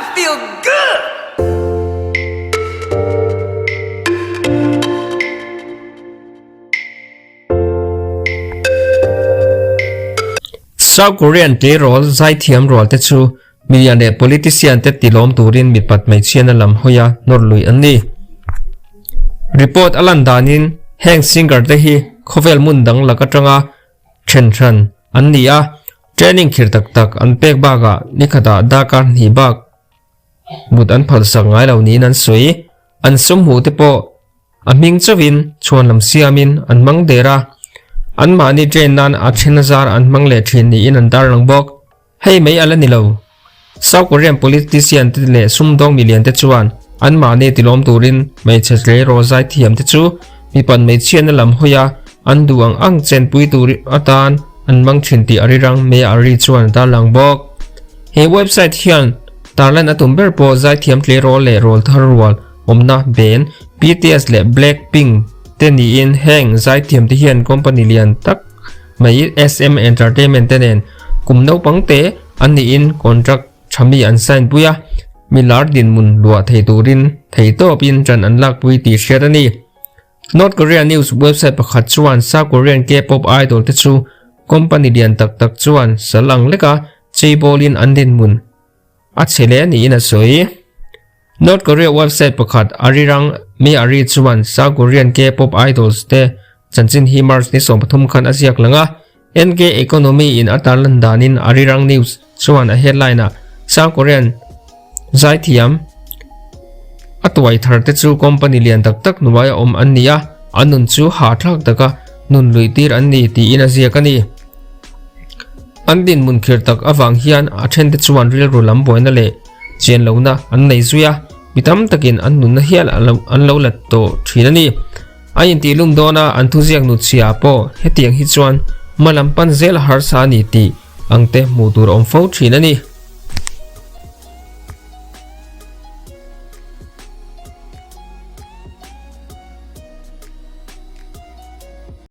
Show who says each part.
Speaker 1: I feel good!
Speaker 2: South Korean tleirawl zaithiam rual te chu milian leh politician te tilawm turin mipat hmeichhiana lam hawia nawr lui an ni. Report a lan danin heng singer te hi khawvel hmun dang lak atanga then hran an ni a, training khir tak tak an pek bakah nikhatah darkar hnih bak mut an phalsak ngai lo niin an sawi. An sum hmuh te pawh a hming chauhin chhuan lam siamin an hmang der a, anmahni train nan a then a zar an hmang leh thin niin an tarlang bawk. Hei mai a la ni lo. South Korean politician te leh sumdawng milian te chuan anmahni tilawm turin hmeichhe tleirawl zaithiam te chu mipan hmeichhiatna lam hawi a, an duh ang ang chenpui tur atan an hmang thin tih a rirang May Ari chuan a tarlang bawk. He website hian tarlan a tum ber pawh zaithiam tleirawl leh rawl thar rual awmna band BTS leh Blackpink te niin heng zaithiam te hian company lian tak mai SM Entertainment te nen kum naupang te an niin contract tha mi an sign pui a, mi lar dinhmun luah thei turin thei tawpin ṭan an lakpui tih hriat a ni. North Korea news website pakhat chuan South Korean K-pop idol te chu company lian tak tak chuan sal ang leka cheibawlin an dinhmun a chhe hle niin a sawi. North Korea website pakhat Arirang Mi Ari chuan South Korean K-pop idols te chanchin hi March ni 13 khan a ziak lang a. NK Economy in a tarlan danin Arirang News chuan a headline ah South Korean zaithiam a tuai thar te chu company lian tak tak hnuai a awm an ni a, an nun chu hahthlak taka nun luih tir an ni tiin a ziak a ni. An dinhmun khir tak avang hian a thente chuan rilru lam buaina leh Chian lohna an nei zui a, mi tam takin an nunna hial an lo la tawh thin a ni. A intih lum dawn a, an thuziak nutchhia pawh hetiang hi chuan hma lam pan zel a harsa a ni tih ang te hmuh tur a awm fo thin a ni.